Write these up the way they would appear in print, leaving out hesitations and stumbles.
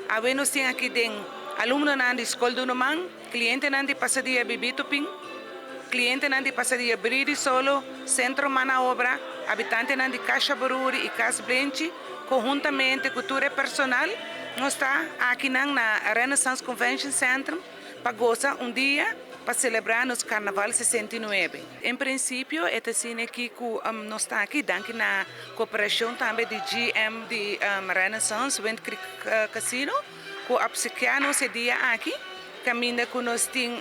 Awe nos tin aki den alumnonan di Skol Dunoman, klientenan di Pasadia Bibito Pin, klientenan di Pasadia Bridi Solo, Sentro Mana Obra, habitantenan di Kasha Bururi i Kas Blenchi, konhuntamente ku tur e personal, nos ta akinan na Renaissance Convention Centrum pa gosa un dia pa selebrá nos Karnaval 69. En prinsipio e ta asina aki ku nos ta aki danki na koperashon tambe di GM di Renaissance Wind Creek Casino ku a obsekiá nos e dia aki kaminda ku nos tin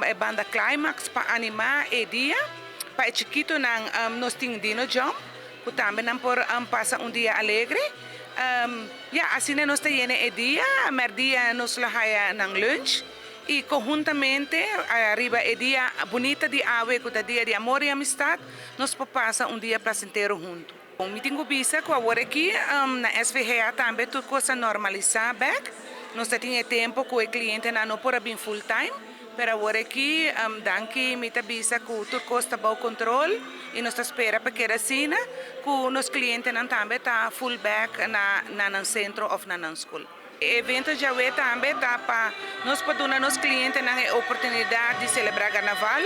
e banda Climax pa animá e dia. Pa e chikitonan nos tin Dino Jump ku tambe nan por pasa un dia alegre. Ya asina nos ta yena e dia, mèrdia nos lo haya nan lunch i konhuntamente riba e dia bunita di awe ku ta dia di amor i amistat nos por pasa un dia plasentero huntu. Mi tin ku bisa ku awor aki na SVGA tambe tur kos a normalisá bèk. Nos ta tin e tempu ku e klientenan no por a bin full time, pero awor aki danki mi ta bisa ku tur kos ta bou kontrol i nos ta spera pa keda asina ku nos klientenan tambe ta full bèk na nan sentro òf na nan skol. E evento djawe tambe ta pa nos por duna nos klientenan e oportunidat di selebrá karnaval.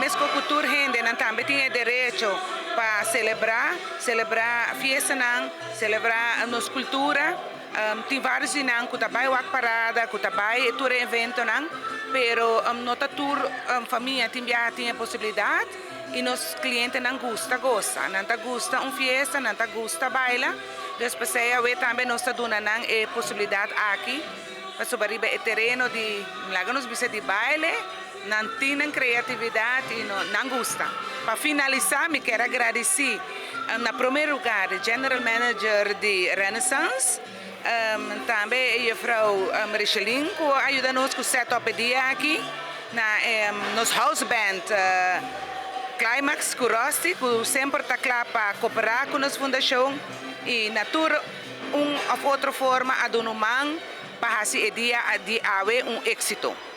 Meskos ku tur hende nan tambe tin e derecho pa selebrá, selebrá fiestanan, selebrá nos kultura. Tin vários di nan ku ta bai wak parada, ku ta bai tur e eventonan, pero no ta tur famia tin biaha tin e posibilidat i nos klientenan gusta gosa. Nan ta gusta un fiesta, nan ta gusta baila. Dus p'esei awe tambe nos ta duna nan e posibilidat aki pasobra riba e tereno di, laga nos bisa di baile, nan tin nan kreatividat i nan gusta. Pa finalisá mi kier a gradisí na promé lugar e General Manager di Renaissance, tambe e Juffrouw Richelien ku a yuda nos ku set up e dia aki, na nos house band Climax ku Rusty ku semper ta kla pa koperá ku nos fundashon i na tur un òf otro forma a duna un man pa hasi e dia di awe un éksito.